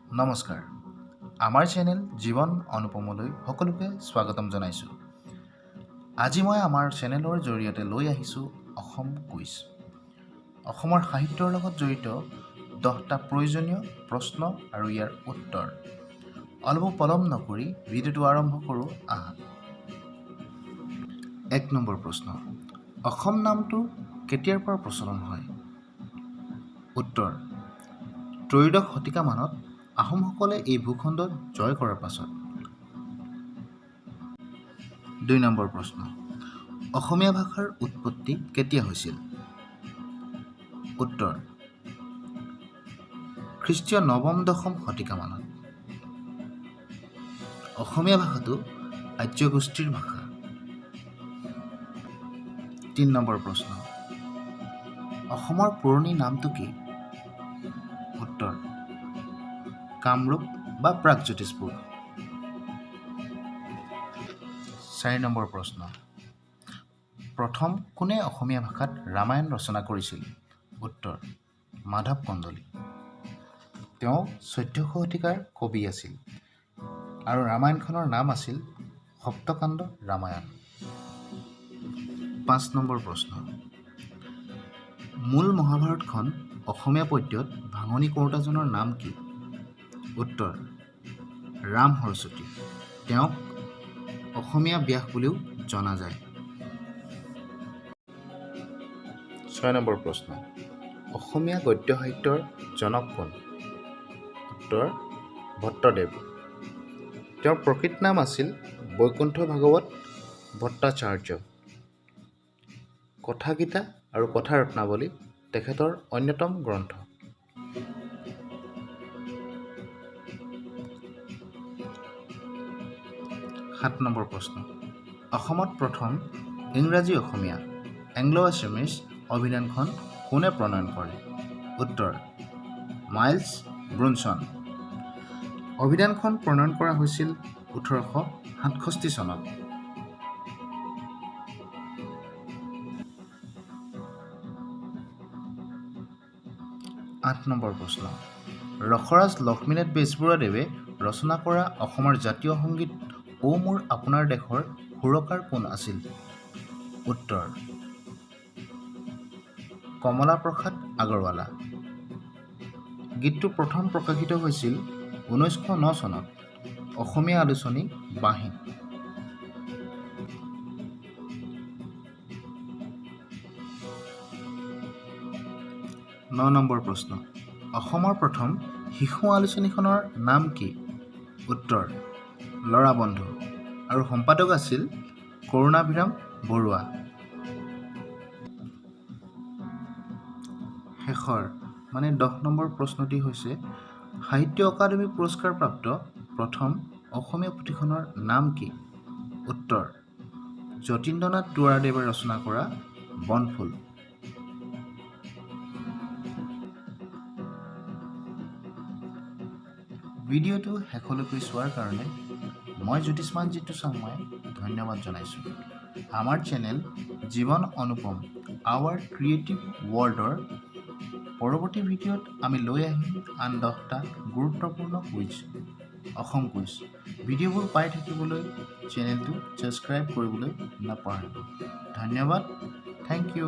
নমস্কাৰ, আমাৰ চেনেল জীৱন অনুপমলৈ সকলোকে স্বাগতম জনাইছোঁ। আজি মই আমাৰ চেনেলৰ জৰিয়তে লৈ আহিছোঁ অসম কুইজ। অসমৰ সাহিত্যৰ লগত জড়িত 10টা প্ৰয়োজনীয় প্ৰশ্ন আৰু ইয়াৰ উত্তৰ। অলপো পলম নকৰি ভিডিঅ'টো আৰম্ভ কৰোঁ আহা। 1 নম্বৰ প্ৰশ্ন, অসম নামটো কেতিয়াৰ পৰা প্ৰচলন হয়? উত্তৰ, ত্ৰয়োদশ শতিকামানত আহোমসকলে এই ভূখণ্ড জয় কৰাৰ পাছত। 2 নম্বৰ প্ৰশ্ন, অসমীয়া ভাষাৰ উৎপত্তি কেতিয়া হৈছিল? উত্তৰ, খ্ৰীষ্টীয় নৱম দশম শতিকামানত। অসমীয়া ভাষাটো আৰ্যগোষ্ঠীৰ ভাষা। 3 নম্বৰ প্ৰশ্ন, অসমৰ পুৰণি নামটো কি? উত্তৰ, কামৰূপ বা প্ৰাগজ্যোতিষপুৰ। 4 নম্বৰ প্ৰশ্ন, প্ৰথম কোনে অসমীয়া ভাষাত ৰামায়ণ ৰচনা কৰিছিল? উত্তৰ, মাধৱ কন্দলী। তেওঁ 1400 শতিকাৰ কবি আছিল আৰু ৰামায়ণখনৰ নাম আছিল সপ্তকাণ্ড ৰামায়ণ। 5 নম্বৰ প্ৰশ্ন, মূল মহাভাৰতখন অসমীয়া পদ্যত ভাঙনি কৰোঁতাজনৰ নাম কি? উত্তৰ, ৰাম সৰস্বতী। তেওঁক অসমীয়া ব্যাস বুলিও জনা যায়। 6 নম্বৰ প্ৰশ্ন, অসমীয়া গদ্য সাহিত্যৰ জনক কোন? উত্তৰ, ভট্টদেৱ। তেওঁৰ প্ৰকৃত নাম আছিল বৈকুণ্ঠ ভাগৱত ভট্টাচাৰ্য। কথাগীতা আৰু কথা ৰত্নাৱলী তেখেতৰ অন্যতম গ্ৰন্থ। 7 নম্বৰ প্ৰশ্ন, অসমত প্ৰথম ইংৰাজী অসমীয়া এংলো আছামিজ অভিধানখন কোনে প্ৰণয়ন কৰে? উত্তৰ, মাইলছ ব্ৰুনছন। অভিধানখন প্ৰণয়ন কৰা হৈছিল 1867 চনত। 8 নম্বৰ প্ৰশ্ন, ৰসৰাজ লক্ষ্মীনাথ বেজবৰুৱাদেৱে ৰচনা কৰা অসমৰ জাতীয় সংগীত অ' মোৰ আপোনাৰ দেশৰ সুৰকাৰ কোন আছিল? উত্তৰ, কমলা প্ৰসাদ আগৰৱালা। গীতটো প্ৰথম প্ৰকাশিত হৈছিল 1909 চনত অসমীয়া আলোচনী বাঁহীত। 9 নম্বৰ প্ৰশ্ন, অসমৰ প্ৰথম শিশু আলোচনীখনৰ নাম কি? উত্তৰ, ল'ৰা বন্ধু আৰু সম্পাদক আছিল কৰুণাভিৰাম বৰুৱা। শেষৰ মানে 10 নম্বৰ প্ৰশ্নটি হৈছে, সাহিত্য অকাডেমী পুৰস্কাৰপ্ৰাপ্ত প্ৰথম অসমীয়া পুথিখনৰ নাম কি? উত্তৰ, যতীন্দ্ৰনাথ দুৱৰাদেৱে ৰচনা কৰা বনফুল। ভিডিঅ'টো শেষলৈকে চোৱাৰ কাৰণে মই জ্যোতিষ্মান জিতু চাংমাই ধন্যবাদ জনাইছোঁ। আমাৰ চেনেল জীৱন অনুপম আৱাৰ ক্ৰিয়েটিভ ৱৰ্ল্ডৰ পৰৱৰ্তী ভিডিঅ'ত আমি লৈ আহিম আন 10টা গুৰুত্বপূৰ্ণ কুইজ, অসম কুইজ। ভিডিঅ'বোৰ পাই থাকিবলৈ চেনেলটো ছাবস্ক্ৰাইব কৰিবলৈ নাপাহৰিব। ধন্যবাদ, thank U.